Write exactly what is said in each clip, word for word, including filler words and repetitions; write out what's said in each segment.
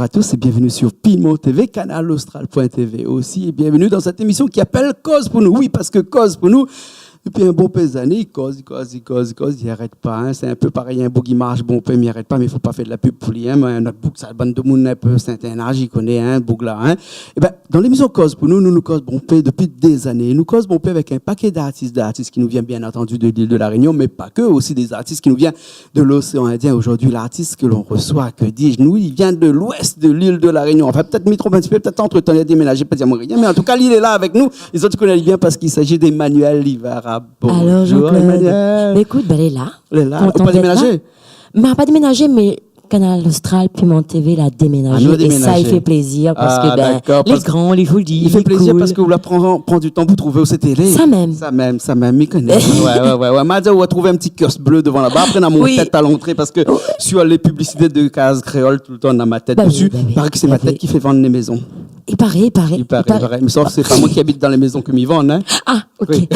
à tous et bienvenue sur Piment T V, canal austral point T V aussi, et bienvenue dans cette émission qui appelle Koz pou nou. Oui, parce que Koz pou nou, dopi in bonpé zané, i koz, i koz, i koz, i koz, i arèt pa, hein. Sé in pé parèy in boug i marsh bonpé, mé i arèt pa, mé fo pa fé de la pub pou li, hein. Mé nout boug, sa, bann demoun in pé Saint-Étienne, i koné, hein, boug-la, hein. Ébin, dan lémisyon Koz pou nou, nou, nou koz bonpé dopi dé zané. Nou koz bonpé avèk in pakèt d'artis, d'artis ki nou vien, bien antandu, de l'île de la Réunion, mé pa ke, osi dé artis ki nou vien de l'océan Indien. Aujourd'hui, l'artiste que l'on reçoit, que dis-je, nou, i vien de l'ouest de l'île de la Réunion. Enfin, pétèt mi tronp in ti pé, pétèt antretan li la déménajé, pa di amoin rien. Mé an tou ka, li lé la avèk nou. Lé zot i koné ali bien parske i s'agit d'Emmanuel Livara. Alors, bonjour, Jean-Claude. Emmanuel. Mé ékout, bin, lé la. Lé la. Kontan d'èt la. Ou la pa déménajé ? Mé pa déménajé, mé Kanal Austral, Piment T V la déménajé. Ah, nou la déménajé. É sa i fé plézir parske, bin, lé gran, lé zoli, lé kool. Ah, dakor. I fé plézir parske ou la pran, pran di tan pou trouvé ousa té lé. Sa mèm. Sa mèm, sa mèm, mi koné. Ouais, ouais, ouais, ouais. Ma di, ou la trouv in ti kios blé dovan laba. Apré, na mon tèt à l'entrée parske sur les publicités de Case Créole, toultan na ma tèt dési. Ba oui, ba oui. Paré ke sé ma tèt ki fé vann lé mézon. I paré, i paré. I paré, i paré. Mé sof sé pa moin ki abit dan lé mézon ke mi vann, hein. Ah, OK. Oui.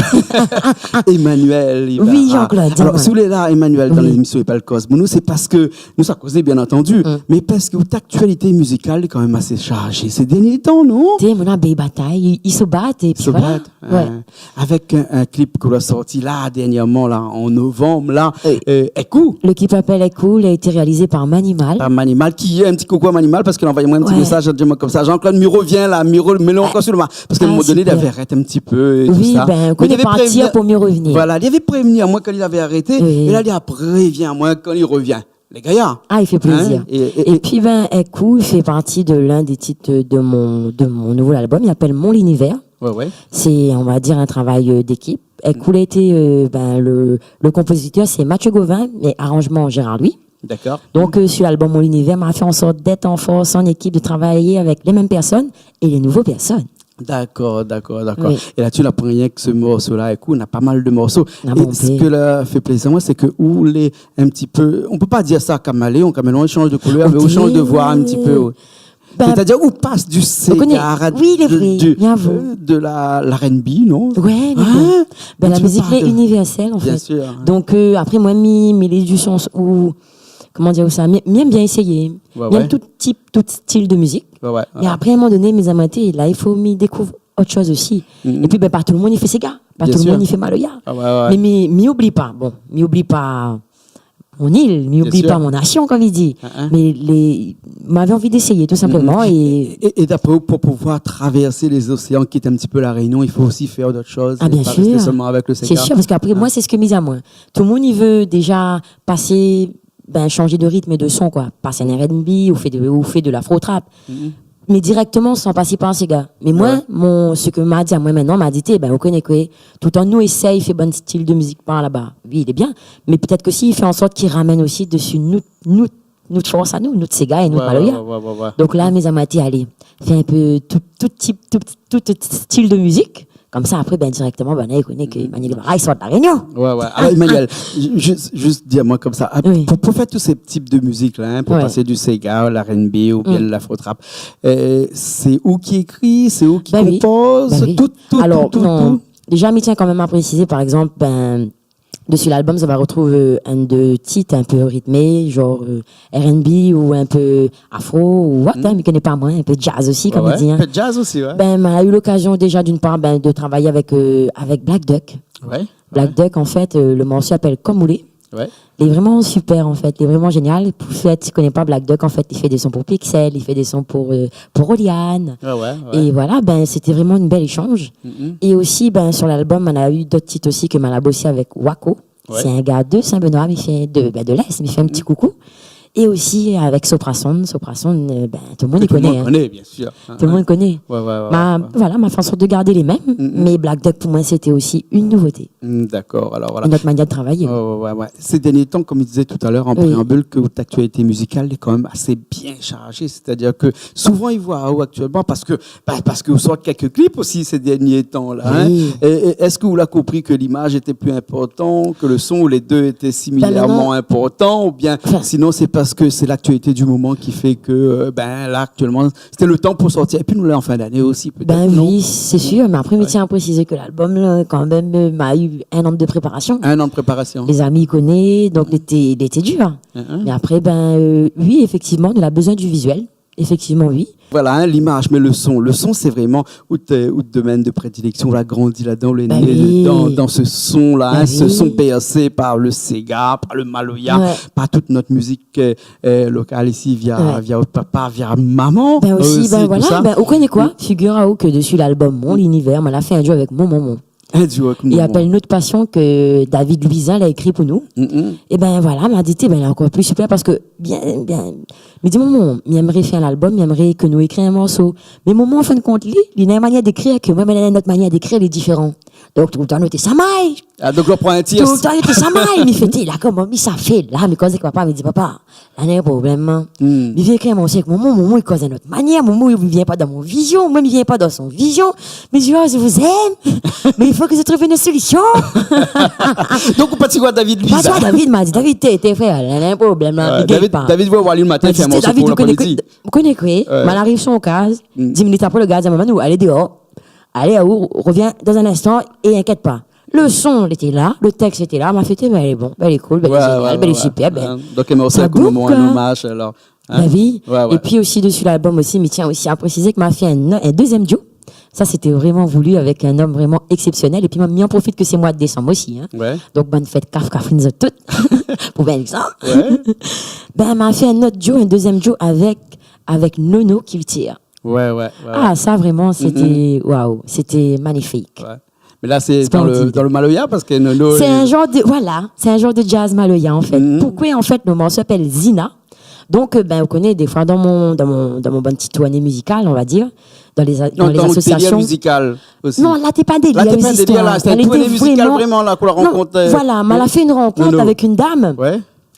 Emmanuel Livara. Oui, Jean-Claude, di amoin. Alors, si ou lé la, Emmanuel, dan lémisyon i apèl Koz pou nou, sé parske nou sa kozé, bien antandu, mé parske out aktialité mizikal lé kan mèm asé sharzé sé dèrnié tan, non ? Té, mon abé batay, i, i sa bat, épi voilà. Sa bat, hein. Avèk in, in clip ke ou la sorti la, dèrnièrman, la, an novanm, la, euh, Èkou. Le clip i apèl Èkou, il a été réalisé par Manimal. Par Manimal, ki, in ti koukou à Manimal, parske li la anvoy amoin in ti mésaz, li la di amoin konmsa, Jean-Claude, mi rovien la, mi ro-, mé la ankor si le ma-, parske a in moman doné, li lavé arèt in ti pé é tousa. Ah, super. Oui, bin, ou koné, partir pou mié rovnir. Voilà, li lavé prévni amoin kan li lavé arété, é la, li la prévni amoin kan li rovien. Lé gayar. Ah, i fé plézir. Hein ? É, é, é épi, bin, Èkou i fé parti de l'un des titres de mon, de mon nouvel album. I apèl Mon Linivèr. Ouais, ouais. Sé, on va dir, in travay, euh, d'ékip. Èkou la été, euh, bin, le, le konpozitèr, sé Mathieu Gauvin, mé aranzman Gérard Louis. Dakor. Donk, euh, sur l'album Mon Linivèr, ma fé an sort d'èt an fors, an ékip, de travay avèk lé mèm pèrsone é lé nouvo pèrsone. Dakor, dakor, dakor. Oui. É la, ou la pran rienk se morso-la, Èkou, na pa mal de morso. Na bonpé. É sak la fé plézir amoin, sé ke ou lé in ti pé, on pé pa dir sa kaméléon, kaméléon i shanz de koulèr, mé ou shanz de voi in ti pé, ouais. Bin, sétadir ou pas du séga, ou koné, oui, lé vré, du, euh, de la, l'R and B, non ? Ouais, lé vré. Hein ? Bin, la mizik lé inivèrsèl, an fèt. Bien sûr, hein. Donk, euh, apré, moin, mi, mi lé du sans ou, koman dir sa, mi, mi èm bien éséyé. Ouais, ouais. Mi èm tout tip, tout stil de mizik. Ouais, ouais, ouais. Mé apré, a in moman doné, mi di amoin, té, la, i fo mi dékouv ot shoz osi. Mhm. Épi, bin, pa tout le moun i fé séga, pa tout le moun i fé maloya. Bien sûr. Ah, ouais, ouais. Mé mi, mi oubli pa, bon, mi oubli pa mon île, mi oubli pa mon nasion, konm i di. Bien sûr. Hein, hein. Mé lé, ma avé anvi d'éséyé, tou sinploman. Mhm. É, é, é d'apré ou, pou pouvoir travèrs lé zocéan, kit in ti pé La Rényon, i fo osi fé d'ot shoz, pa rèsté solman avèk le séga. Ah, bien sûr. Sé sir, parske apré, moin, sé sak mi di amoin. Tout le moun i vé déza pasé, bin, shanzé de ritm é de son, koi. Pas in R and B, ou fé de, ou fé de l'afro trap. Mhm. Mé dirèkteman, san pasé par séga. Mé moin, mon, sak ma di amoin mintnan, ma di, té, bin, ou koné koi, toultan nou éséy fé bann stil de mizik par laba. Oui, lé bien. Mé pétèt ke si i fé an sort k'i ramèn osi dési nout, nout, nout fors anou, nout séga é nout maloya. Ouais, ouais, ouais, ouais. Donk la, mi di amoin, té, alé, fé in pé tout, tout tip, tout, tout, tout stil de mizik. Konmsa, apré, bin, dirèkteman, bin, i koné ke Emmanuel Livara i sort La Rényon. Ouais, ouais. Ah, Emmanuel, ju-, jus, jus di amoin konmsa, ah, pou, pou fé tout sé tip de mizik-la, hein, pou pasé du séga, l'R and B oubien de l'afro trap, euh, sé ou ki ékri, sé ou ki konpoz, tout, tout, tout, tout ? Bin oui. Bin oui. Alor, non. Déza, mi tien kan mèm a présizé, par égzanp, bin, dési l'album, zot va rotrouv, euh, inn de tit in pé ritmé, zanr, euh, R and B ou in pé afro ou what, hein, mi koné pa moin, in pé jazz osi, konm i di, hein. Ouais, ouais. In pé jazz osi, ouais. Bin, ma la u lokazion déza, d'une part, bin, de travay avèk, euh, avèk Black Duck. Ouais, ouais. Black Duck, an fèt, euh, le morso i apèl Kom ou lé. Ouais. Lé vréman super, an fèt. Lé vréman zénial. Pou fèt, si ou koné pa Black Duck, an fèt, li fé dé son pou Pixel, li fé dé son pou, euh, pou Roliane. Ah ouais, ouais. É voilà, bin, sété vréman in bèl éshanz. Mhm. É osi, bin, sur l'album, ma la u d'ot tit osi ke ma la bosé avèk Wako. Ouais. Sé in gars de Saint-Benoît, mi fé de, bin, de l'Est, mi fé in ti koukou. É osi avèk Soprason. Soprason, euh, bin, tout le moun i koné, hein. Ke tout le moun i koné, bien sûr. Tout le moun i koné. Ouais, ouais, ouais, ouais. Ma, voilà, ma fé an sort de gard lé mèm, mé Black Duck, pou moin, sété osi in nouvoté. Mm, dakor, alor voilà. Nout manièr de travay. Ouais, ouais, ouais, ouais. Sé dèrnié tan, konm mi dizé talèr an préanbul, ke out aktialité mizikal lé kan mèm asé bien sharzé. Sétadir ke souvan, i voi aou aktièlman parske Ba, parske ou sort kèk klip osi sé dèrnié tan la, hein. Oui. É, é èske ou la konpri ke limaz lété pli inportan ke le son, ou lé dé lété similèrman inportan, oubien sinon sé parske sé l'aktialité du moman ki fé ke, euh, bin, la, aktièlman, sété le tan pou sortir. Épi nou lé an fin d'ané osi, pétèt, non ? Bin oui, sé sir, mé apré, mi tien a présizé ke l'album, la, kan mèm, euh, ma u in an de préparasion. In an de préparasion. Lé zami i koné, donk lété, lété dir. Mé apré, bin, euh, oui, éfèktivman, nou la bezoin du vizuèl. Éfèktivman, oui. Voilà, hein, l'image, mais le son. Le son, c'est vraiment out, euh, out domaine de prédilection. Ou la grandi ladan, ou lé né dedan, dan se son-la, hein, se son bèrsé par le séga, par le maloya, par tout nout mizik, euh, euh, lokal isi, via, via out papa, via momon osi, tousa. Bin osi, bin voilà, bin, ou koné koi ? Figir aou ke desi lalbom Mon Linivèr, ma la fé in duo avèk mon momon. In duo avèk momon. I apèl Nout Pasion ke David Louisin la ékri pou nou. É bin voilà, ma di, té, bin, lé ankor pli supèr parske bien, bien, mi di, momon, mi èmré fé in lalbom, mi èmré ke nou ékri in morso. Mé momon, an fin d'kont, li, li na in manièr d'ékrir ke moin, mi na in not manièr d'ékrir, lé diféran. Donk toultan nou té samay. Ah, donk ou pran in tir. Toultan nou té samay. Mi fé, té, la, koman mi sa fé la ? Mi koz èk papa, mi di, papa, la néna in problèm, hein. Mi vien ékri in morso avèk momon, momon i koz in not manièr, momon i vien pa dan mon vizion, moin mi vien pa dan son vizion. Mi di, oh, je vous aime, mais il faut que je trouve une solution. Donk ou parti voir David Louisin. Parti voir David, ma di, David, té, té, frèr, la néna in problèm la, David, David, ou alé le matin, fé in morso pou laprémidi. Ou koné koi ? Ma la ariv son kaz, dis minit apré, le gard i di, momon, nou alé déor. Alé, ou rovien dan in instan é inkièt pa. Le son lété la, le tèks lété la, ma fé, té, bin lé bon, bin lé cool, bin lé zénial, bin lé supèr, bin. Donk in morso sa pou momon, in omaz alor. Bin oui. É pi osi desi lalbom osi, mi tien osi a présizé ke ma fé in, in dezièm duo. Sa sété vréman voulu avèk in om vréman éksépsionèl. É pi mi, mi an profit ke sé moi de désanm osi, hein. Donk, bone fèt Kaf Kafrine zot tout. Pou bèl sa. Bin ma fé in not duo, in dezièm duo avèk, avèk Nono Kiltir. Ah, sa vréman, sété, waouh, sété magnifik. Mé la sé dan le, dan le maloya, parske Nono sé in janr de, voilà, sé in janr de jazz maloya, an fèt. Poukosa, an fèt, le morso i apèl Zina ? Donk, euh, bin, ou koné, défoi, dan mon, dan mon, dan mon bann ti tourné mizikal, on va dir, dan lé, dan lé asosiasion. Non, dan le délire mizikal osi. Non, la té pa in délire, la té pa in délire, la, sété in tourné mizikal vréman, la, k'ou la rankont, euh, voilà, ma la fé in rankont avèk in dam.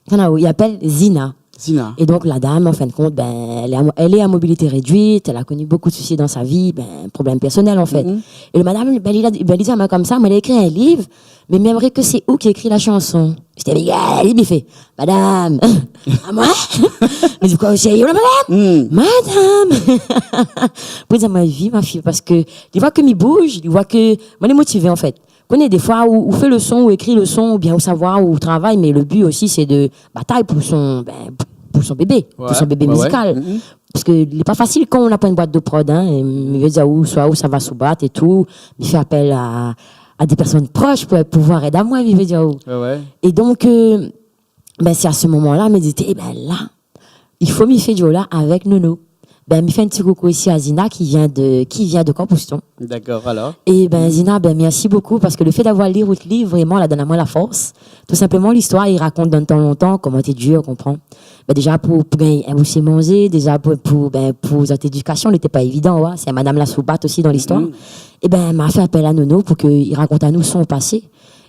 Voilà, i apèl Zina. Zina. É donk, la dam, an fin d'kont, bin, èl lé a, èl lé a mobilité réduit, èl la koni bonpé de sousi dan sa vi, bin, problèm pèrsonèl, an fèt. É le madam, bin, li la, bin, li di amoin konmsa, moin la ékri in liv, mé mi èmré ke sé ou ki ékri la shanson. Zété, li, li fé, madam, amoin ? Mi di, koi, o sérié la, madam ? Madam ! Pou di amoin, oui, ma fiy, parske li voi ke mi bouz, li voi ke moin lé motivé, an fèt. Koné, défoi, ou, ou fé le son, ou ékri le son, oubien ou sava, ou travay, mé le bi osi, sé de batay pou son, bin, pou son bébé, pou son bébé mizikal. Parske lé pa fasil kan ou na pa in boit de prod, hein, é, mi vé dir, ou soi ou sava sou bat é tou, mi fé apèl a, a dé pèrsone prosh pou pouvoir èd amoin, mi vé dir. É donk, euh, bin, sé a se moman-la, mi di, é bin la, i fo mi fé duo-la avèk Nono. Bin, mi fé in ti koukou isi a Zina ki vien de, ki vien de Kanpouston. Dakor, alor. É bin, Zina, bin, mèrsi bonpé, parske le fé d'avoir lir out liv, vréman, la donn amoin la fors. Tou sinpleman, listoir i rakont dan le tan lontan, koman té dir, ou konpran. Bin, déza pou, pou gingn in boushé manzé, déza pou, pou, bin, pou zot édikasion, lété pa évidan, oua. Sé in madam la sou bat osi dan listoir. É bin, ma fé apèl a Nono pou ke li rakont anou son pasé.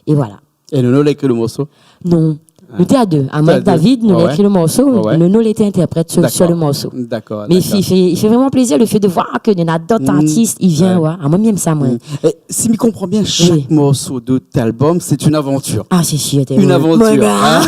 É voilà. É Nono la ékri le morso ? Non. Nou té a dé. Amoin èk David, nou la ékri le morso. Nono lété intèrprèt sur, sur le morso. Dakor, dakor. Mé i fé, i fé, i fé vréman plézir le fé de voir ke néna dot artis i vien, oua. Amoin mi èm sa, moin. É si mi konpran bien, shak morso de out albom, sé in avantir. Ah, sé sir, té... In avantir, hein ?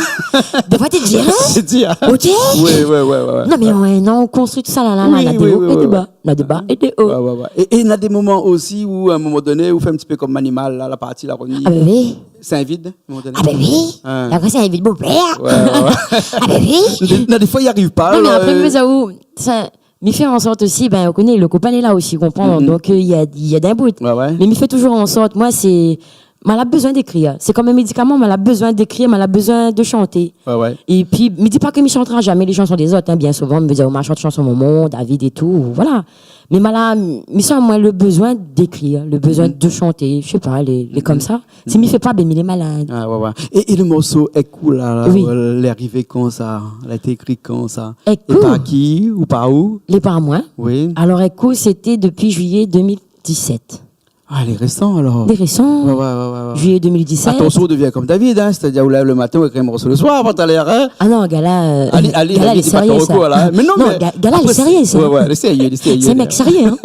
Défoi té dir, hein ? Sé dir, hein ? OK. Oui, oui, oui, oui. Non, mé, non, ou konstrui tousa, la, la, la, la, dé o é dé ba. Na dé ba é dé o. Ouais, ouais, ouais. É, é na dé moman osi ou, a in moman doné, ou fé in ti pé konm Manimal, la, la parti, la revni. Ah bin oui. Sé in vid, a in moman doné. Ah bin oui. Hein. La, sé in vid, mon pèr. Ouais, ouais, ouais. Ah bin oui. Na dé, na dé foi, i ariv pa, non, mé la, apré, euh, mi fé an sort osi, bin, ou koné, le kopin lé la osi, ou konpran. Mhm. Donk, euh, i èd, i èd in bout. Ouais, ouais. Mé mi fé touzour an sort, moin, sé, moin la bezoin d'ékrir. Sé konm in médikaman, moin la bezoin d'ékrir, moin la bezoin de shanté. Ouais, ouais. É pi, mi di pa ke mi shantera zamé lé shanson dé zot, hein, bien souvan, mi vé dir, ou ma shant shanson momon, David é tou, voilà. Mé moin la, mi san, moin, le bezoin d'ékrir, le bezoin de shanté, mi sé pa, lé, lé konmsa. Si mi fé pa, bin, mi lé malad. Ah, ouais, ouais. É, é le morso Èk ou la, la, oui, euh, lé arivé kan sa ? La été ékri kan sa ? Èk ou ? É par ki ou par ou ? Lé par moin. Oui. Alor, Èk ou, sété dopi juiyé deux mille dix-sept. Ah, lé résan, alor. Lé résan. Ouais, ouais, ouais, ouais, ouais. Juiyé deux mille dix-sept. Atansion, ou devien konm David, hein, sétadir ou lèv le matin, ou ékri in morso le soir, pantalèr, hein. Ah non, gars la, euh, gars la, lé sérié, sa. Mé non, mé gars la, lé sérié, sa. Ouais, ouais, lé sérié, lé sérié, lé sérié, hein.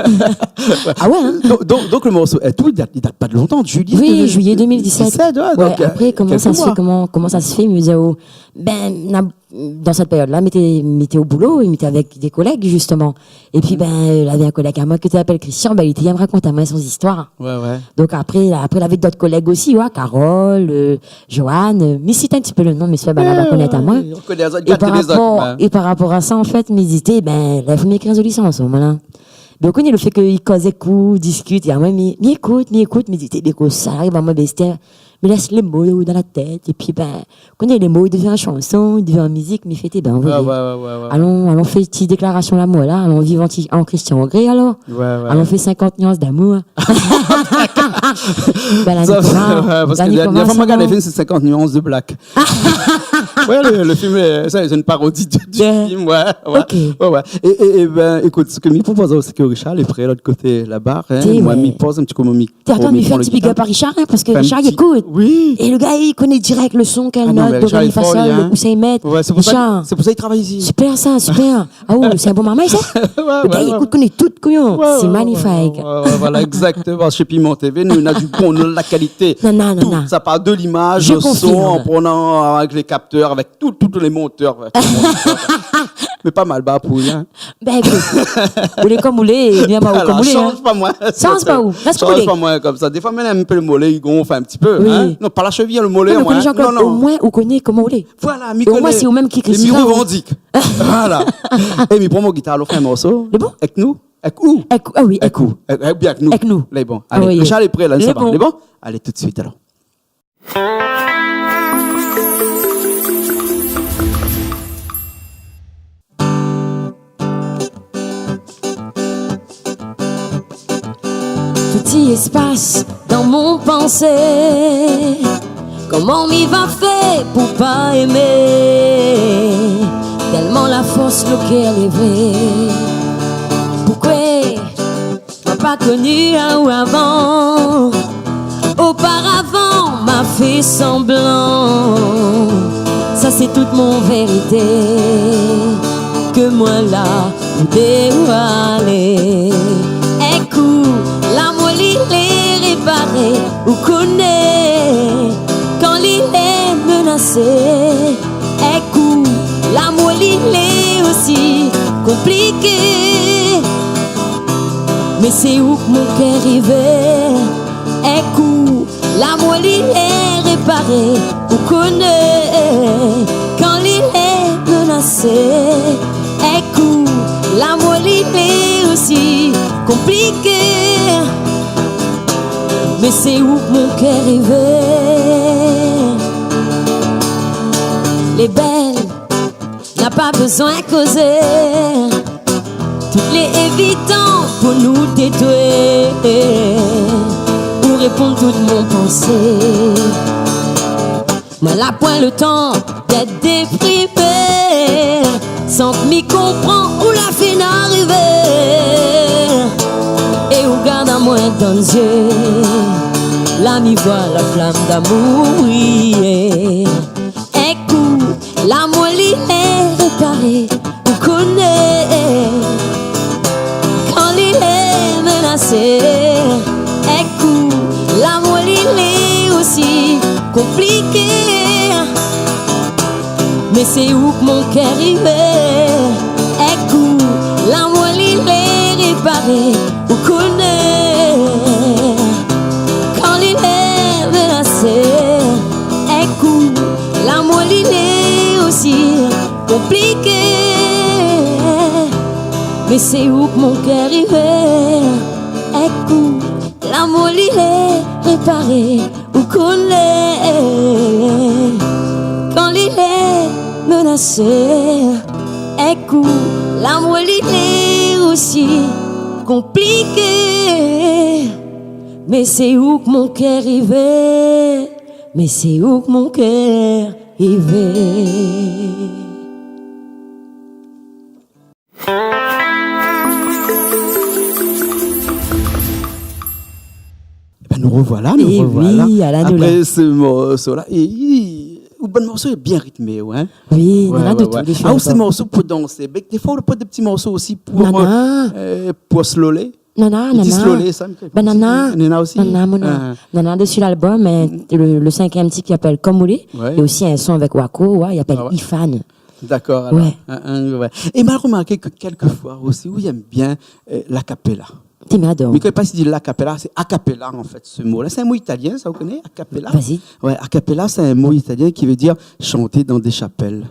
Ah ouais, hein ? Donk, donk, donk le morso Ètou, li dat, li dat pa de lontan, de juillet. Oui, deux mille dix-sept. Dix-sept, ouais, donk, euh, kèlk mwa. Ouais, apré, koman sa se fé, koman sa se fé, mi di, oh, bin, na, dan sèt périod-la, mi té, mi té o boulo, é mi té avèk dé kolèg, zistoman. Épi, bin, euh, lavé in kolèg amoin ke té apèl Christian, bin, li té i rakont amoin son zistoir. Ouais, ouais. Donk apré, apré, lavé dot kolèg osi, ouais, Carole, euh, Joanne, euh, mi sit in ti pé le non, mé sé pa banna va konèt amoin. Ouais, i koné azot, i gard lé zot, ouais. É par rapor, é par rapor a sa, an fèt, mi di, té, bin, la, fo mi ékri in zoli sanson, voilà. Donk, ou koné, le fé ke i koz èk ou, diskit, é amoin, mi, mi ékout, mi ékout, mi di, té, bin, kosa i ariv amoin, bin, sé, mi lès lé mo dan la tèt, épi, bin, ou koné, lé mo i devien shanson, i devien mizik, mi fé, té, bin, ouais, ouais, ouais, ouais. Alon, alon fé ti déklarasion lamour la, alon viv an ti, an Christian Grey, alor. Ouais, ouais. Alon fé cinquante nuances d'amour. Bin, la, sa, ouais, parske la dernièr foi ma la gard, sé cinquante nuances de black. Ouais, le, le film, euh, sa, sé in parodi du, du film, ouais, ouais. Ok. Ouais, ouais. É, é, é bin, ékout, sak mi propoz, sé ke Richard lé pré lot koté laba, hein. Moin, mi poz in ti kou mon mik-, Té, atann, mi fé in ti big up a Richard, hein, parske Richard i ékout. Oui. É le gars, li koné dirèk le son, kèl not, do, ré, mi, fa, sol, hein. Ou sa i mèt. Ouais, sé pou sa, Richard, sé pou sa li travay isi. Super, sa, super. Ah, oh, sé in bon marmay, sa. Ouais, ouais, ouais. Le gars, li ékout, koné tout, koyon. Ouais, ouais, ouais, ouais, voilà, exactement. Shé Piment TV, nou, nou na du bon, nou na la kalité. Non, non, non, non. Tout, sa part de l'image, le son, an pran avèk lé kaptèr, avèk tout, tout lé montèr, ouais, tout le monde. Mé pa mal, ba, pou rien. Bin, ékout, ou lé kom ou lé, bien, ba, ou kom ou lé, hein. Alor, shanj pa moin. Shanj pa ou, rès kom ou lé. Shanj pa moin konmsa. Défoi, mèm in pé le molé, i gonf in ti pé, hein. Non, pa la sheviy, le molé, non, mé ou koné, Jean-Claude, o moin, ou koné koman ou lé. Voilà, mi koné. É o moin, sé ou mèm ki kritik pa. É mi revandik. Voilà. É mi pran mon gitar, alon fé in morso. Lé bon ? Èk nou. Èk ou. Èk ou, ah oui, èk ou. Èk ou. Èk, èk, bien, èk nou. Èk nou. Lé bon. Ah oui. Alé, Richard lé pré la, nou sava. Lé bon. Lé bon ? Alé, tout de suite, alor. Tout i éspas dan mon pansé. Koman mi va fé pou pa émé ? Tèlman la fors lo kèr lévé. Poukwé ma pa koni aou avan ? Oparavan, ma fé sanblan. Sa sé tout mon vérité ke moin la dévoilé. Èk ou, lamour li lé réparé, ou koné, kan li lé ménasé. Èk ou, lamour li lé osi konpliké. Mé sé ou k mon kèr i vé. Èk ou, lamour li lé réparé, ou koné, kan li lé ménasé. Èk ou, lamour li lé osi konpliké. Mé sé ou k mon kèr i vé. Lé bèl, na pa bezoin kozé. Tout lé évidan pou nou té dé. Ou réponn tout mon pansé. Moin la poin le tan d'èt déprimé. San mi konpran ou la fine arivé. É ou gard amoin dan zié. La mi voi la flam d'amour briyé. Èk ou, lamour li lé réparé, ou koné, kan li lé ménasé. Èk ou, lamour li lé osi konpliké. Mé sé ou k mon kèr i vé. Èk ou, lamour li lé réparé, ou koné, kan li lé ménasé. Èk ou, lamour li lé osi konpliké. Mé sé ou k mon kèr i vé. Èk ou, lamour li lé réparé, ou koné, kan li lé ménasé. Èk ou, lamour li lé osi konpliké. Mé sé ou k mon kèr i vé. Mé sé ou k mon kèr i vé. Ébin, nou revoilà, nou revoilà. É oui, ala nou la. Apré se morso-la, é, é, out bann morso lé bien ritmé, ouais. Oui, nana de tout, de tout. Ah, ou sé morso pou dansé. Mé défoi, ou pran dé ti morso osi pou, euh, pou slolé. Nana, nana. Slowlay, sa, mi koné pa. Ben, nana. Nana osi. Nana, mon nana. Ah. Nana dési lalbom, mé le, le sinkièm tit i apèl Kom ou lé. Ouais. É osi in son avèk Wako, ouais, i apèl Ifan. Ah ouais. Dakor, alor. Ouais. In, in, ouais. É ma la romarké ke kèlkefoi osi, ou i èm bien, euh, la capella. Ti mi ador. Mé kan i di la capella, sé a cappella, an fèt, se mo-la. Sé in mo italien, sa, ou koné, a cappella ? Vas-y. Ouais, a cappella, sé in mo italien ki vé dir chanter dans des chapelles.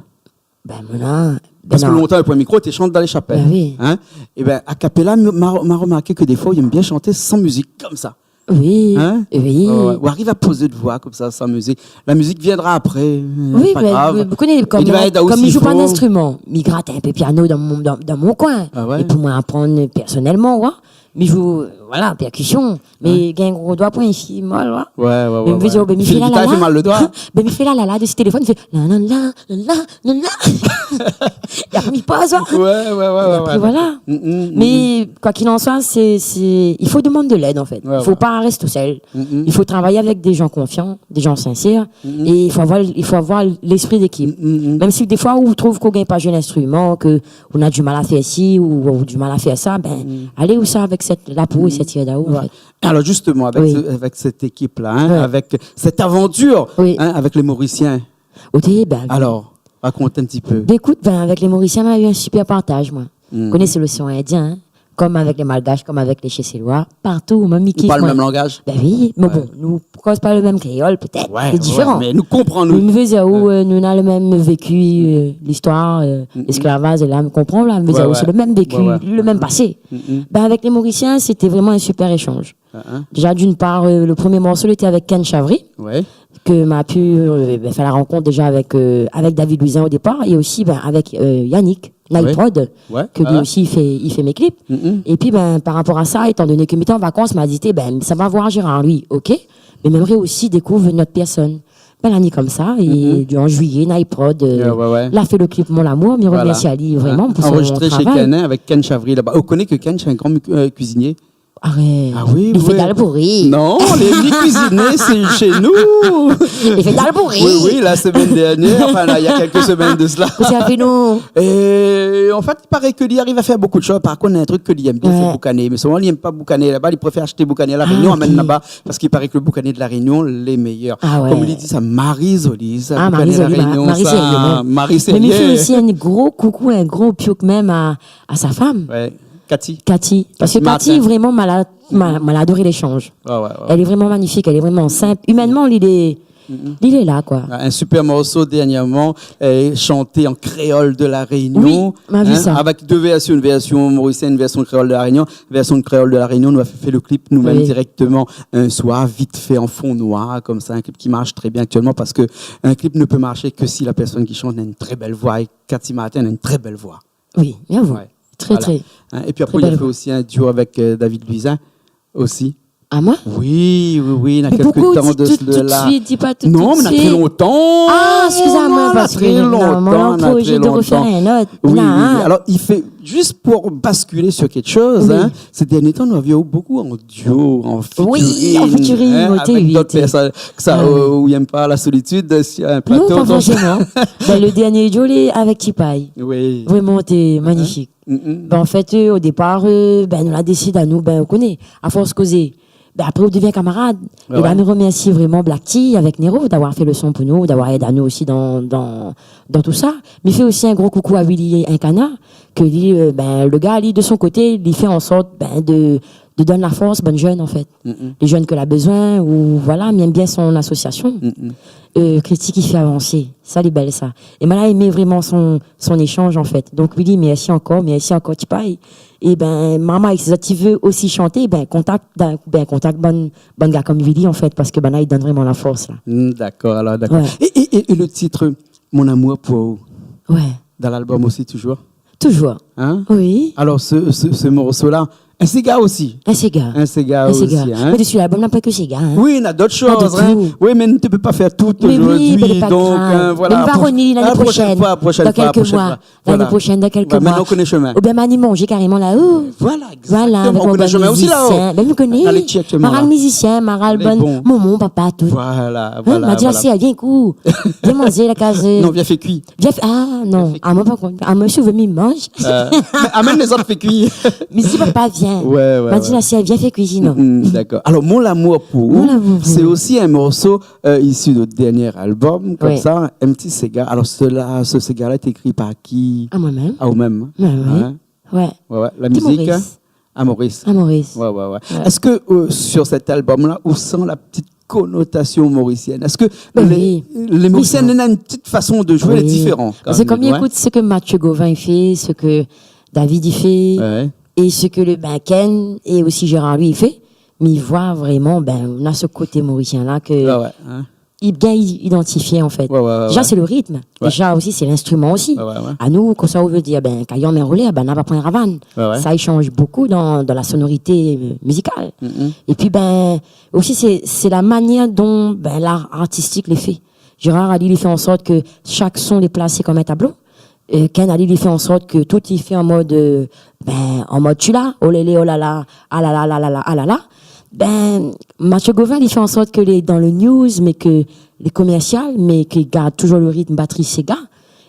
Ben, mon nana, ben non. Parske lontan, le promié mikro, té shant dan lé shapèl. Ben oui. Hein ? É ben, a cappella, ma, ma romarké ke défoi, i èm bien shanté san mizik, konmsa. Oui, oui. Hein ? Ouais, ouais. Ou ariv a poz out voi konmsa, san mizik. La mizik i viendra apré, euh, pa grav. Oui, mé, mé, ou koné, kom, kom i zoué pa d'instriman, mi grat in pé piano dan mon, dan, dan mon koin. Ah ouais ? É pou moin aprann pèrsonèlman, ouais. Mi zoué, voilà, pèrkision. Mé gingn gro doi pou in fi, moin, ouais. Ouais, ouais, ouais. Mé mi vé dir, ben, mi fé la la la. Fé la gita, i fé mal le doi. Ben, mi fé la la la dési téléfone, mi fé la la la, la la, la la. É apré, mi poz, hein. Ouais, ouais, ouais. É apré, voilà. Mm, mm, mm. Mé, quoi qu'il en soit, sé, sé, i fo demann de lèd, an fèt. Ouais, ouais. I fo pa rès tou sèl. Mm, mm. I fo travay avèk dé jan konfian, dé jan sinsèr. Mm, mm. É i fo avoir, i fo avoir léspri d'ékip. Mm, mm, mm. Mèm si défoi, ou trouv ke ou gingn pa zoué l'instriman, ke ou na di mal a fèr si, ou, ou di mal a fèr sa, ben, alé ou sa avèk sèt, la pou ou, sèt i èd aou, an fèt. Ouais. Alor, zistoman, avèk se, avèk sèt ékip-la, hein, avèk sèt avantir, hein, avèk lé Morisien. Oté, ben, alor, rakont in ti pé. Ben, ékout, ben, avèk lé Morisien, ma la u in sipèr partaz, moin. Mm. Ou koné, sé le son indien, hein. Kom avèk lé Malgash, kom avèk lé Séshèlois, partou, mèm i kif, moin. Ou parl le mèm langaz ? Ben oui, mé bon, nou koz pa le mèm kréol, pétèt, sé diféran. Ouais, mé nou konpran, nou. Mé mi vé dir, euh, nou na le mèm véki, euh, listoir, euh, lésklavaz, é la, mi konpran, la, mi vé dir, sé le mèm véki, le mèm pasé. Mm, mm. Ben, avèk lé Morisien, sété vréman in sipèr ésanz. Ah, ah. Déza, d'in par, euh, le promié morso, lété avèk Ken Chavry, ke ma pu, euh, ben, fé la rankont déza avèk, euh, avèk David Louisin o dépar, é osi, ben, avèk, euh, Yannick Naiprod, ke li osi i fé, i fé mé klip. Mm, mm. É pi, ben, par rapor a sa, étan doné ke mi té an vakans, ma di, ben, sa va voir Gérard, li, oké, mé mi èmré osi dékouv in ot pèrsone. Ben, la ni konmsa, é an juiyé, Naiprod, euh, la fé le klip Mon Amour, mi romèrsi ali vréman pou son travay. Voilà. Hein, anrezistré shé Ken, hein, avèk Ken Chavry laba. Ou koné ke Ken, sé in gran, euh, kuizinié ? Arèt. Ah oui, oui. Li fé dal pouri. Non, li, li kuizine, sé shé nou. Li fé dal pouri. Oui, oui, la semèn dernièr, anfin, la, néna kèlk semèn de sela. Kosa li la fé, non ? É an fèt, i paré ke li ariv a fèr bonpé de shoz. Par kont, in trik ke li èm bien, sé boukané. Mé souvan, li èm pa boukané laba, li préfèr ashté boukané La Rényon, amenn laba, parske i paré ke le boukané de La Rényon, lé méyèr. Ah ouais. Kom li di sa, mari zoli, sa, boukané La Rényon, sa, mari sérié, ouais. Mé li fé osi in gro koukou, in gro piouk mèm a, a sa fanm. Ouais. Cathy. Cathy. Cathy Martin. Parske Cathy, vréman, ma la, ma, ma la adoré lésanz. Ouais, ouais, ouais. Èl lé vréman manifik, èl lé vréman sinp. Imènman, li lé, li lé la, koi. Ah, in sipèr morso dernièrman, euh, shanté an kréol de La Rényon. Oui, ma vi sa. Avèk dé vèrsion, in vèrsion morisièn, in vèrsion kréol de La Rényon. Vèrsion kréol de La Rényon, nou la fé, fé le klip nou mèm dirèkteman, in soir, vit fé, an fon noir, konmsa, in klip ki marsh trè bien aktièlman, parske in klip ne pé marshé ke si la pèrsone ki shant na in trè bèl voi, é Cathy Martin na in trè bèl voi. Oui, bien vu. Ouais. Trè, trè bèl voi. Voilà. Hein, é pi apré, li la fé osi in duo avèk, euh, David Louisin osi. Ah, moin ? Oui, oui, oui, néna kèlk tan de sela. Mé poukosa ou di tout, tout de suit, di pa tout de suit ? Non, mé na trè lontan. Ah, eskiz amoin, parske, non, moin na in projé de refèr in ot. Oui, oui, oui. Alor, i fé, zis pou baskil su kèlk shoz, hein, sé dernié tan, nou la vi aou bonpé an duo, an featuring, hein, avèk dot pèrsone. Oui, an featuring, oui, oui. Sa, euh, ou i èm pa la solitid, euh, si in plato konmsa. Non, pa forséman. Ben, le dernié duo, lé avèk Tipaï. Oui. Vréman, té manifik. Mm, mm. Ben, an fèt, euh, o dépar, euh, ben, nou la désid anou, ben, ou koné, a fors kozé, ben, apré, ou devien kamarad. Ah ouais. É la, nou romèrsi vréman Black Tea avèk Nero d'avoir fé le son pou nou, d'avoir èd anou osi dan, dan, dan tousa. Mé fé osi in gro koukou a Willy Nkana, ke li, euh, ben, le gars, li, de son koté, li fé an sort, ben, de, de donn la fors bann jenn, an fèt. Mm, mm. Lé jenn ke la bezoin, ou, voilà, mi èm bien son asosiasion. Mm, mm. Euh, kritik i fé avansé. Sa lé bèl, sa. É moin la èm vréman son, son ésanz, an fèt. Donk, Willy, mèrsi ankor, mèrsi ankor, Tipaï. É ben, marmay, si zot i vé osi shanté, ben, kontakt, ben, ben, kontakt bann, bann gars konm Willy, an fèt, parske banna i donn vréman la fors, la. Mm, dakor, alor, dakor. Ouais. É, é, é, é le tit, Mon amour pou ou. Ouais. Dan lalbom osi, touzour ? Touzour. Hein ? Oui. Alor, se, se, se morso-la, in séga osi. In séga. In séga osi, hein. In séga. Mé dési lalbom, na pa ke séga, hein. Oui, na dot shoz, hein. Na de tout. Oui, mé nou té pé pa fèr tout zordi, donk, euh, voilà. Mé oui, ben, pa grav. Mé nou va rovnir lané proshèn. La proshèn foi, la proshèn foi, la proshèn foi. Voilà. Lané proshèn, dan kèlk moi. Mintnan, ou koné shomin. Oubien, ma ni manzé karéman la, ou. Voilà, exactement. Voilà, avèk bann mizisien. Ou koné shomin osi, la, ou. Ben, nou koné. Alé, tchèk, tchèk, voilà. Marag mizisien, marag bann momon, papa, tout. Voilà, voilà, voilà. Hein, ma di, asé, vien, kou. Vien manzé la kaz. Non, vien fé kui. Vien fé, ah, non. Vien fé kui. Ah, moin, par kont, ah, moin, si ou vé, mi manz. Euh, mé amenn lézot fé kui. Mi di, papa, vien. Ouais, ouais, ouais. Ma di la sèr, vien fé kuizine. Mm, mm, dakor. Alor, Mon lamour pou ou, Mon lamour pou ou, sé osi in morso, euh, isi de out dernié album, konmsa, in ti séga. Alor, sela, se séga-la lé ékri par ki ? A moin mèm. A ou mèm, hein ? Ouais, ouais. Ouais, ouais. La mizik, hein ? Ti Maurice. A Maurice. A Maurice. Ouais, ouais, ouais. Ouais. Èske, euh, sur cet album-là, ou san la ti konotasion morisièn ? Èske lé, lé Morisien néna in ti fason de zoué, lé diféran, kan mèm, ouais. Parske kom mi ékout sak Mathieu Gauvin i fé, sak David i fé, é sak le, bin, Ken é osi Gérard, li, i fé, mi voi vréman, bin, néna se koté morisien la ke i bien i-, idantifié, an fèt. Ouais, ouais, ouais. Déza, sé le ritm. Ouais. Déza osi, sé linstriman osi. Ouais, ouais, ouais. Anou, konmsa, ou vé dir, bin, kan i anmèt roulèr, bin, na pa poin ravane. Ouais, ouais. Sa i sanz bokou dan, dan la sonorité, euh, mizikal. Mm, mm. Épi, bin, osi, sé, sé la manièr don, bin, lar artistik lé fé. Gérard, ali, li fé an sort ke shak son lé plasé kom in tablo. Euh, Ken, ali, li fé an sort ke tout i fé an mod, euh, bin, an mod tchila, olélé, olala, alala, lalala, alala. Bin, Mathieu Gauvin, li fé an sort ke lé dan le news, mé ke lé komèrsial, mé ke i gard touzour le ritm batri séga.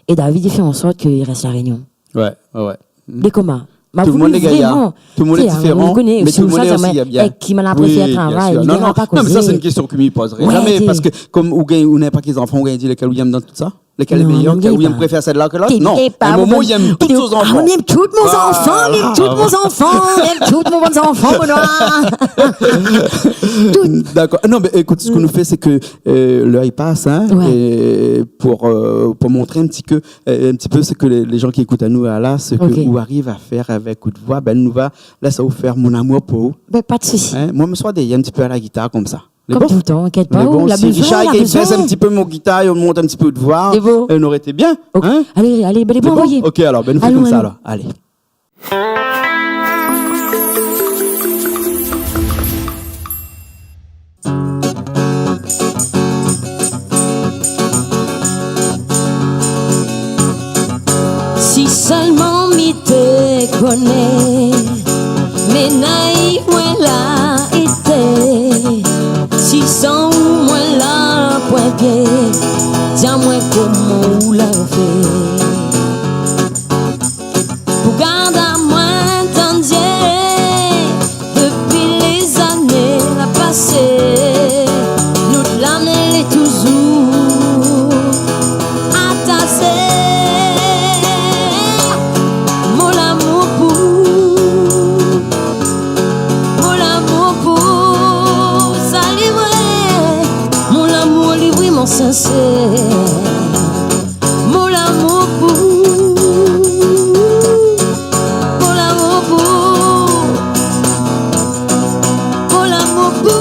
É David, li fé an sort ke i rès La Rényon. Ouais, ouais, ouais. Mm. Lé koman ? Tout le moun lé gayar. Tout le moun lé diféran, mé tout le moun lé osi bien. Èk ki ma la préféré travay, bien sir. Non, non, mé sa, sé in késtion ke mi pozré zamé, parske kom ou gingn, ou néna pa ki zanfan, ou gingn di lékèl ou yèm dan tout sa ? Lékèl lé méyèr ? Ou yèm préfèr sèt-la ke lot ? Non. In moman, ou yèm tout son zanfan. Ah, mi yèm tout mon zanfan, mi yèm tout mon zanfan, mi yèm tout mon bann zanfan, Benoît. Tout. Dakor. Non, mé ékout, sak nou fé, sé ke, euh, lèr i pas, hein, é pou, euh, pou montr in ti pé, euh, in ti pé sak lé, lé zan ki ékout anou la, sak ou ariv a fèr avèk out voi, bin, nou va lès aou fé Mon lamour pou ou. Bin, pa de sousi. Hein, moin, mi sra dèrièr in ti pé a la gitar, konmsa. Lé bon ? Kom toultan, inkièt pa, la bézoin, la bézoin. Lé bon, si Richard i bès in ti pé mon gitar, i mont in ti pé out voi, euh, noré été bien, hein ? Alé, alé, bin, lé bon, anvoyé. Ok, alor, bin, nou fé konmsa, alor. Alon, alon. Alé. Si sèlman mi té koné, ménay moin la été. Si san ou moin la poin pié, di amoin koman ou la fé pou gard amoin dan zié. Dopi lé zané la pasé, nout lam lé touzour atashé. Mon lamour pou, mon lamour pou, sa lé vré. Mon lamour lé vréman sinsèr. Mon lamour pou, mon lamour pou, mon lamour pou,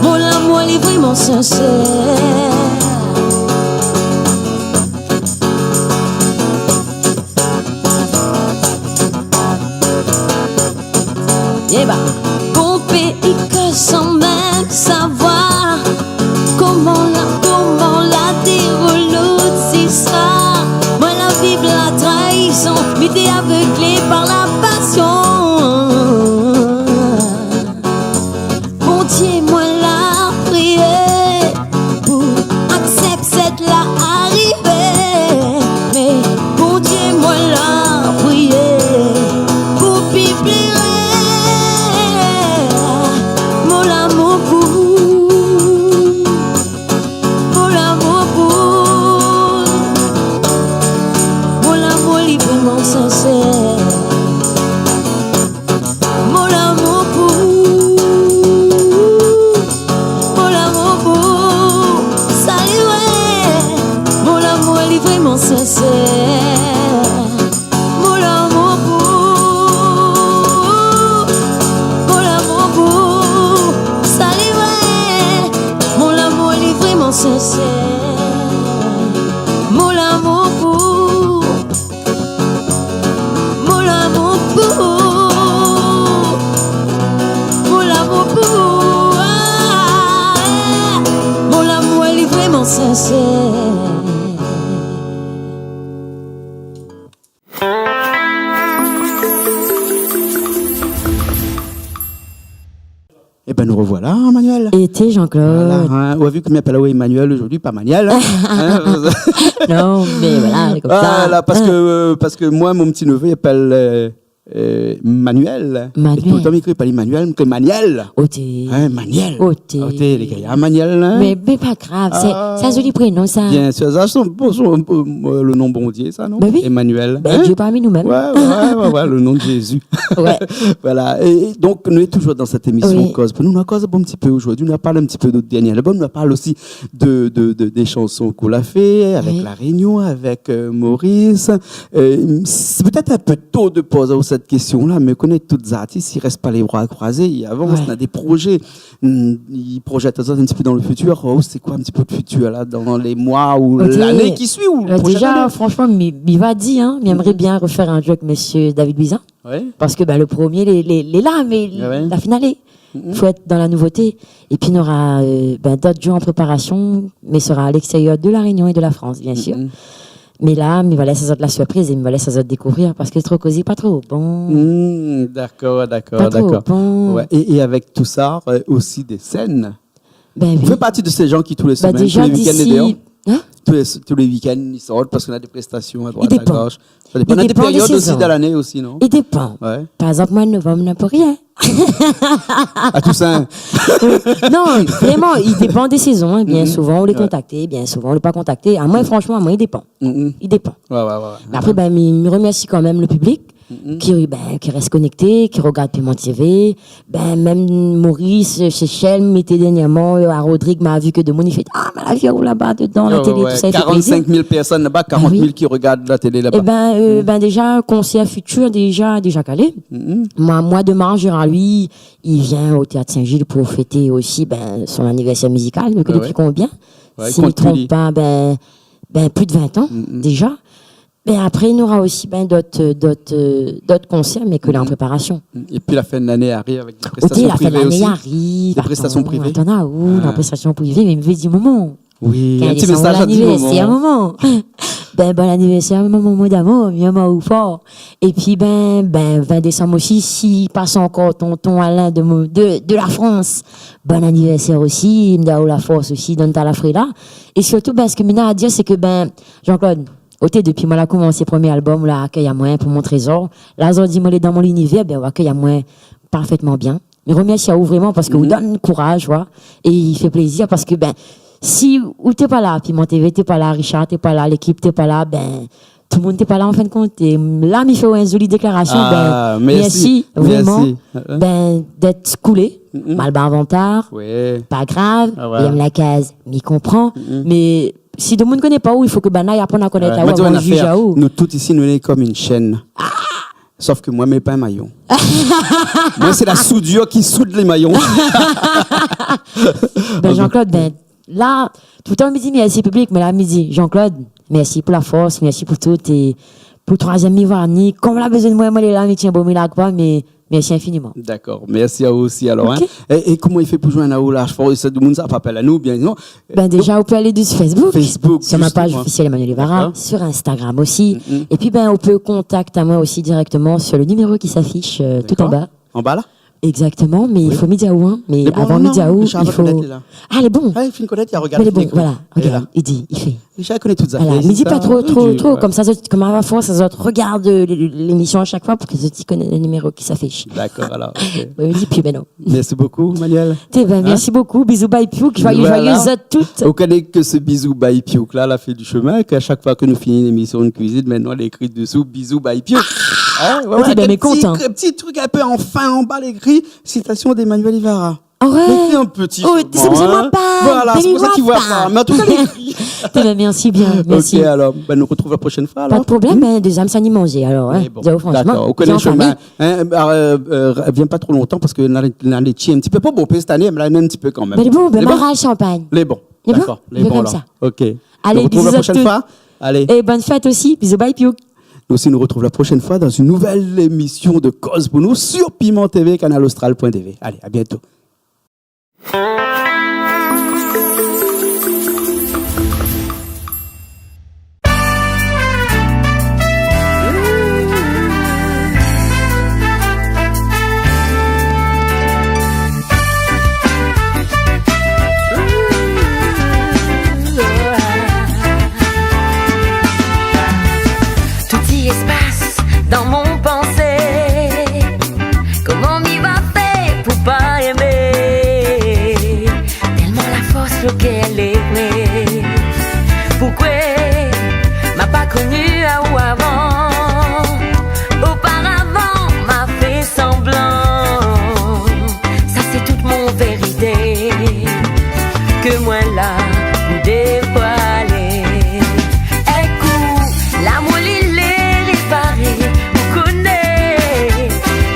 mon lamour lé vréman sinsèr. Ébin, bonpé i koz san mèm savoir koman la, koman la déroul nout zistwar. Moin la viv la trayizon, mi té avèglé par la pasion. Bondié, moin la priyé pou aksèp sèt-la arivé. Mé Bondié, moin la priyé pou pi pléré. Mon lamour pou, mon lamour pou, mon lamour lé vréman sinsèr. Mon lamour pou, mon lamour pou, sa lé vré. Mon lamour lé vréman sinsèr. Mon lamour pou, mon lamour pou, sa lé vré. Mon lamour lé vréman sinsèr. Mon lamour pou, mon lamour pou, mon lamour pou, ah, mon lamour lé vréman sinsèr. Ében, nou rovoila, Manuel. Été, Jean-Claude. Voilà, in. Ou la vi ke mi apèl aou Emmanuel zordi, pa Maniel, in. In, non, mé voilà, lé konmsa. Voilà, parske, euh, parske moin, mon ti nevé i apèl, euh, euh, Manuel. Manuel. É pourtan, mi ékri pa li Manuel, mi ékri Maniel. Oté. In, Maniel. Oté. Oté, lé gayar, Maniel, in. Mé, mé pa grav, sé, sé in zoli prénon, sa. Bien sir, sa, sé bon, sé, euh, le non Bondié, sa, non ? Bin oui. Emmanuel. Bin, in ? Dié parmi nou mèm. Ouais, ouais, ouais, ouais, le non de Jézi. Ouais. Voilà. É, é donk, nou lé toujour dan sèt émision Koz pou nou. Nou la koz in ti pé zordi, nou la parl in ti pé de out dernié album, nou la parl osi de, de, de, dé shanson k'ou la fé avèk La Rényon, avèk, euh, Maurice. Euh, sé pétèt in pé to de poz aou sèt késtion-la, mé ou koné tout zartis i rès pa lé bra kroizé, i avans, na dé projé. Hmm, i projèt azot in ti pé dan le fitir. Oh, sé koi in ti pé le fitir la, dan lé moi ou lané ki suiv, ou le projé d'ané ? Déja, fransman, mi, mi va di, in, mi émré bien refèr in duo avèk mésyé David Louisin. Ouais. Parske, bin, le promié, lé, lé, lé la, mé la fine alé. Fo èt dan la nouvoté. Épi, nora, euh, bin, dot duo an préparasion, mé sera a léstérièr de La Rényon é de la Frans, bien sir. Mé la, mi va lès azot la sirpriz é mi va lès azot dékouvrir parske tro kozé pa tro bon. Hmm, dakor, dakor, dakor. Pa tro bon. Ouais. É, é avèk tousa, euh, osi dé sèn. Bin oui. Ou fé parti de sé jan ki, tou lé semèn, tou lé wikenn, lé déor. Tou lé, tou lé wikenn, i sort parske na dé prestasion a droit, a gosh. I dépan. Sa dépan. Na dé périod osi dan lané osi, non ? I dépan. Ouais. Par égzanp, moi, novanm, na pa rien. A Toussaint. Non, vréman, i dépan dé sézon, in. Bien souvan, ou lé kontakté, bien souvan, ou lé pa kontakté. Amoin, fransman, amoin, i dépan. I dépan. Ouais, ouais, ouais. Mé apré, bin, mi, mi remèrsi kanmèm le piblik ki, bin, ki rès konèkté, ki rogard Piment TV. Bin, mèm Maurice, Seychelles, mi té dernièrman, euh, a Rodrig, ma vi ke demoun i fé, ah, ma la vi aou laba dedan la télé, tousa, i fé plézir. Karant-sink mil pèrsone laba, karant mil ki rogard la télé laba. Ében, euh, bin, déja, konsèr fitir, déja, déja kalé. Moi, moi, de mars, Gérard Louis, i vien o Téat Sin-Zil pou fété osi, bin, son anivèrsèr mizikal, nou koné dopi konbien ? Si mi tronp pa, bin, bin, plis de vin an, déja. Bin, apré, nora osi, bin, dot, euh, dot, euh, dot konsèr, mé ke lé an préparasion. Épi la fin de lané i ariv avèk dé prestasion privé osi. Oté, la fin de lané i ariv, atann, atann, ou, la prestasion privé, mé mi vé di, momon. Oui, in ti mésaz a tout momon. Kan lé anivèrsèr, momon. Bin, bon anivèrsèr, momon, mon amour, mi èm aou for. Épi, bin, bin, vin désanm osi, si i pas ankor tonton Alain de mo-, de, de la Frans, bon anivèrsèr osi, mi di aou la fors osi, donn ta la fré la. É sirtou, bin, sak mi na a dir, sé ke, bin, Jean-Claude, oté, dopi moin la koumansé promié album, ou la akèy amoin pou mon trézor. La, zordi, moin lé dan mon linivèr, bin, ou akèy amoin parfètman bien. Mi remèrsi aou vréman parske ou donn kouraz, wa, é i fé plézir parske, bin, si ou té pa la, Piment TV té pa la, Richard té pa la, lékip té pa la, bin, tout demoun té pa la, an fin de kont. É la, mi fé aou in zoli déklarasion, bin, mèrsi vréman, bin, d'èt koulé, mal barvantar, pa grav, i èm la kaz, mi konpran, mé si demoun koné pa ou, i fo ke banna i aprann a konèt aou avan de jij aou. Nou tout isi, nou lé konm in shèn. Sof ke moin, mi mèt pa in mayon. Moin, sé la soudir ki soud lé mayon. Bin, Jean-Claude, bin, la, toultan mi di mèrsi piblik, mé la, mi di, Jean-Claude, mèrsi pou la fors, mèrsi pou tout, é pou troizièm mi va ni, kom la bezoin moin, moin lé la, mi tienbo, mi larg pa, mé mèrsi infiniman. Dakor, mèrsi aou osi, alor, in. É, é koman i fé pou zoinn aou la ? Fors, sé demoun sa pa apèl anou, bien, non ? Bin, déja, ou pé alé dési Facebook, sur ma page officielle Emmanuel Evara, sur Instagram osi. Épi, bin, ou pé kontakt amoin osi dirèkteman sur le numéro ki s'affiche, euh, tout anba. Anba la ? Exactement, mé i fo mi di aou, in, mé avan mi di aou, i fo... Ah, lé bon. Ah, i fine konèt, i rogard, voilà, i di, i fé. Richard i koné tout sa. Voilà, mé di pa tro, tro, tro, komsa, zot, kom a fors, zot i rogard, euh, lé-, lé-, lémision a shak foi pou ke zot i koné le numéro ki s'affiche. Dakor, alor, oké. Mé mi di pi, mé non. Mèrsi bokou, Manuel. Té bin, mèrsi bokou. Bizou, bye, piouk. Joyeux, joyeuses à toutes. Ou koné ke se bizou, bye, piouk la, la fé du shomin, ke a shak foi ke nou fini in émision de kuizine, mintnan, lé ékri desou, bizou, bye, piouk. In ? Ouais, ouais, in ti, in ti truk in pé an fin, anba, lé ékri, citation d'Emmanuel Evara. Ah ouais ? Mé ékri an pti solman, in. Voilà, sé pou sa ke ti voi pa. Mé an tou ka, lé ékri. Té bin, mèrsi bien, mèrsi. Oké, alor, bin, nou artrouv la proshèn foi, alor. Pa de problèm, in, déza, sa ni manzé, alor, in. Mé bon, dakor, ou koné le shomin. In, euh, euh, vien pa tro lontan parske na, na lé tié in ti pé, pa bon, pé sèt ané, mé la, in ti pé kanmèm. Mé lé bon, bin, ma ral shanpagn. Lé bon. Lé bon, alor. Oké. Alé, bizou a tout. Nou artrouv la proshèn foi. Alé. É bone fèt osi. Bizou, bye, piouk. Nou osi, nou artrouv la proshèn foi dan in nouvèl émision de Koz pou nou sur Piment TV, kanal austral point TV. Alé, à bientôt. Koni aou avan, oparavan, ma fé sanblan. Sa sé tout mon vérité. Ke moin la pou dévoilé. Èk ou, lamour li lé réparé, ou koné,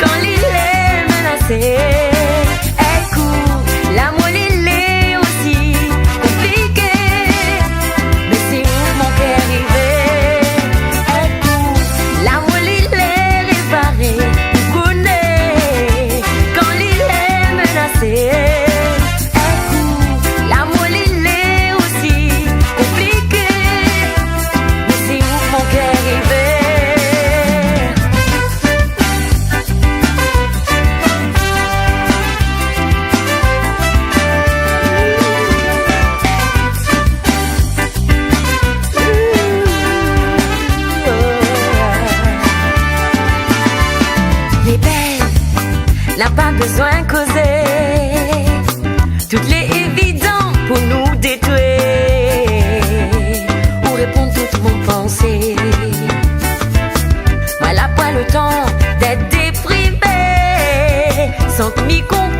kan li lé ménasé. Èk ou, lamour li lé osi konpliké. Mé sé ou mon kèr i vé. Èk ou, lamour li lé réparé, ou koné, kan li lé ménasé. Èk ou, lamour li lé osi konpliké. Mé sé ou mon kèr i vé. Lé bèl, na pa bezoin kozé. Tout lé évidan pou nou dé toué. Ou réponn tout mon pansé. Moin la pa le tan d'èt déprimé. San ke mi konpran